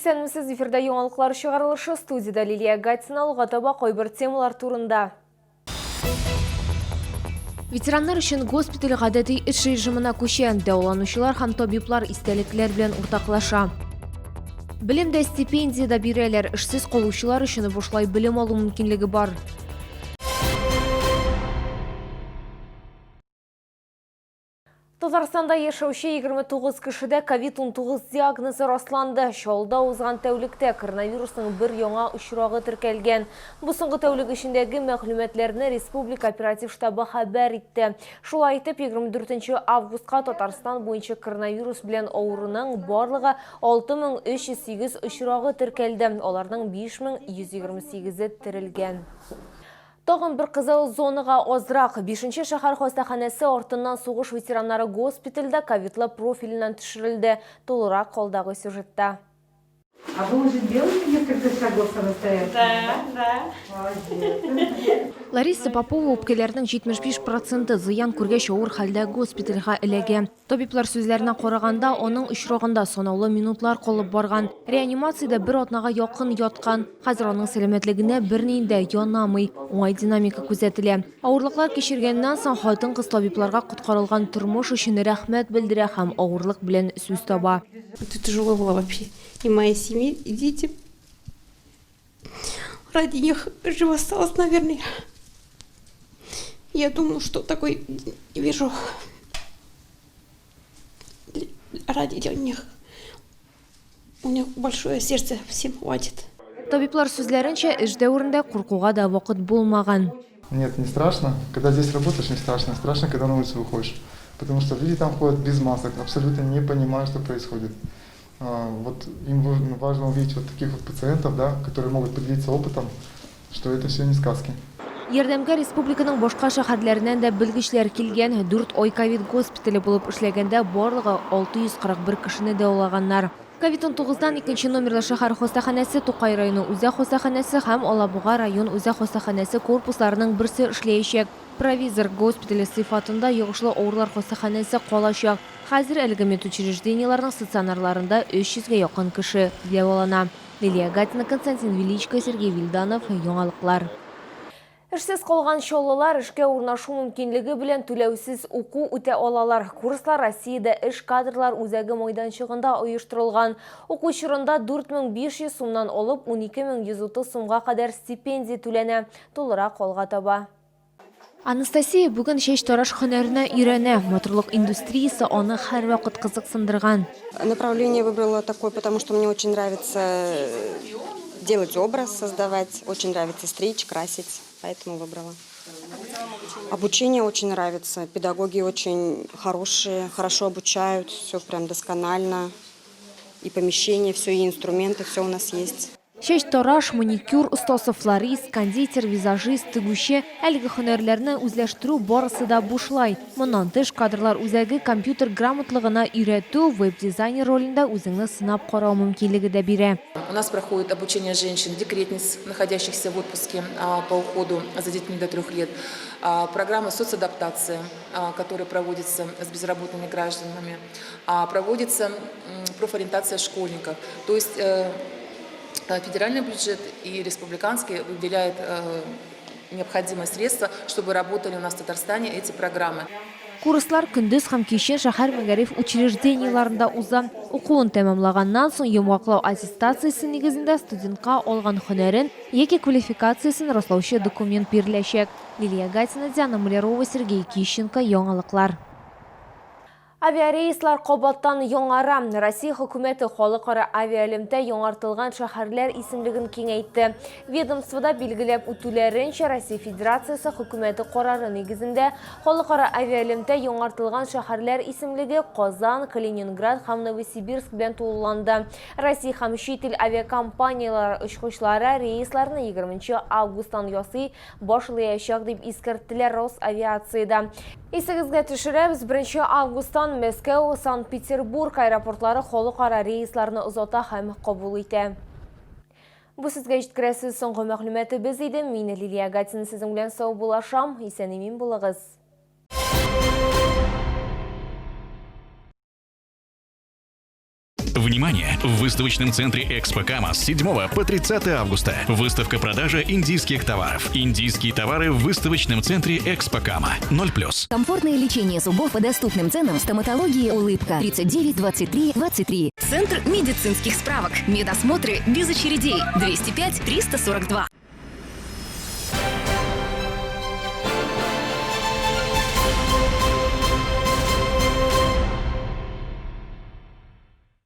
Исәнмесез, эфирда яңалыклар чыгарылышы, студиядә Лилия Гатина, алга таба кайбер темалар турында. Ветераннар өчен госпиталь гадәти эш режимына күчә, дәваланучылар һәм табиблар истәлекләр белән уртаклаша. Белем дә стипендия дә бирәләр, эшсез калучылар өчен бушлай белем алу мөмкинлеге бар. Татарстанда яшәүче 29 кешедә ковид-19 диагнозы расланды. Чаллыда узган тәүлектә коронавирусның бер яңа очрагы теркәлгән. Бу соңгы тәүлек эчендәге мәгълүматларны республика оператив штабы хәбәр итте. Шулай итеп, 24 августка Татарстан буенча коронавирус белән авыруның барлыгы 6308 очрагы теркәлде, аларның 5128-е терелгән. Тагын бер кызыл зонага азрак. Бишенче шәһәр хастаханәсе артыннан сугыш ветераннары госпитальдә ковидлы профиленнән төшерелде. Тулырак алдагы сюжетта. А вы уже делали несколько шагов самостоятельно? Да, да. Молодец. Лариса Попова үпкәләрнең 75 проценты зыян күргәч авыр хәлдә госпитальгә эләгә. Табиблар сүзләренә караганда, аның очрагында санаулы минутлар калып барган. Реанимациядә бер атнага якын яткан. Хәзер аның сәламәтлегенә берни дә янамый, уңай динамика күзәтелә. Авырлыклар кичергәннән соң хатын-кыз табибларга коткарылган тормыш өчен рәхмәт белдерә һәм авырлык белән сүз таба. Это тяжело было вообще. И моей семье, и детям. Ради них жив осталась, наверное. Я думаю, что такой вижу ради них. У них большое сердце, всем хватит. Табиблар сүзләренчә, эш дәверендә куркуга да вакыт булмаган. Нет, не страшно. Когда здесь работаешь, не страшно. Страшно, когда на улицу выходишь. Потому что люди там ходят без масок, абсолютно не понимают, что происходит. Вот им важно увидеть вот таких вот пациентов, да, которые могут поделиться опытом, что это все не сказки. Ярдәмгә республиканың башка шәһәрләреннән дә белгечләр килгән. Дүрт ай ковид госпитале булып эшләгәндә барлыгы 641 кешене дәвалаганнар. Ковид-19 дан икенче номерлы шәһәр хастаханәсе, Тукай районы үзәк хастаханәсе һәм Алабуга район үзәк хастаханәсе корпусларының берсе эшләячәк. Провизор госпитале сыйфатында йогышлы авырулар хастаханәсе калачак. Хәзер әлеге медучреждениеләрнең стационарларында 300 гә якын кеше дәвалана. Лилия Гатина, Константин Величко, Сергей Вильданов, Яңалыклар. Эшсез калган чаллылар эшкә урнашу мөмкинлеге белән түләүсез уку үтә алалар. Курслар Россиядә эш кадрлар үзәге майданчыгында оештырылган. Уку чорында 4500 сумнан алып 12130 сумга кадәр стипендия түләнә. Тулырак алга таба. Анастасия бүген чәч-тараш һөнәренә өйрәнә. Матурлык индустриясе аны һәрвакыт кызыксындырган. Направление выбрала такое, потому что мне очень нравится э, делать образ, создавать, очень нравится стричь, красить, поэтому выбрала. Обучение очень нравится, педагоги очень хорошие, хорошо обучают, все прям досконально. И помещение, все, и инструменты, все у нас есть. Чәч-тараш, маникюр остасы, флорист, кондитер, визажист, тегүче, әлеге һөнәрләрне үзләштерү барысы да бушлай. Моннан тыш, кадрлар үзәге компьютер грамотлыгына өйрәтү, веб-дизайнер ролендә үзеңне сынап карау мөмкинлеге дә бирә. У нас проходит обучение женщин-декретниц, находящихся в отпуске по уходу за детьми до трех лет. Программа соцадаптации, которая проводится с безработными гражданами. Проводится профориентация школьников. То есть э, федеральный бюджет и республиканский выделяют необходимые средства, чтобы работали у нас в Татарстане эти программы. Курслар көндез һәм кичен шәһәр мәгариф учреждениеләрендә уза. Укуын тәмамлаганнан соң йомгаклау аттестациясе нигезендә студентка алган һөнәрен яки квалификациясен раслаучы документ биреләчәк. Лилия Гатина, Диана Малярова, Сергей Кищенко, Яңалыклар. Авиарейслар кабаттан яңара. Россия хөкүмәте халыкара авиаэлемтә яңартылган шәһәрләр исемлеген киңәйтте. Ведомствода билгеләп үтүләренчә, Россия Федерациясе хөкүмәте карары нигезендә халыкара авиаэлемтә яңартылган шәһәрләр исемлеге Казан, Калининград һәм Новосибирск белән тулыланды. Россия һәм чит ил авиакомпанияләре очкычлары рейсларны 20 августтан ясый башлыячак, дип искәрттеләр Росавиациядә. Исегезгә төшерәбез, 1 августтан Мәскәү, Санкт-Петербург аэропортлары халыкара рейсларны озата һәм кабул итә. Бу сезгә җиткерәсе соңгы мәгълүматыбыз иде. Мин Лилия Гатина сезнең белән саубуллашам. Исән-имин булыгыз. Внимание! Внимание! В выставочном центре Экспо Кама с 7 по 30 августа. Выставка-продажа индийских товаров. Индийские товары в выставочном центре Экспо Кама. 0+. Комфортное лечение зубов по доступным ценам. Стоматология «Улыбка». 39 23 23. Центр медицинских справок. Медосмотры без очередей. 205 342.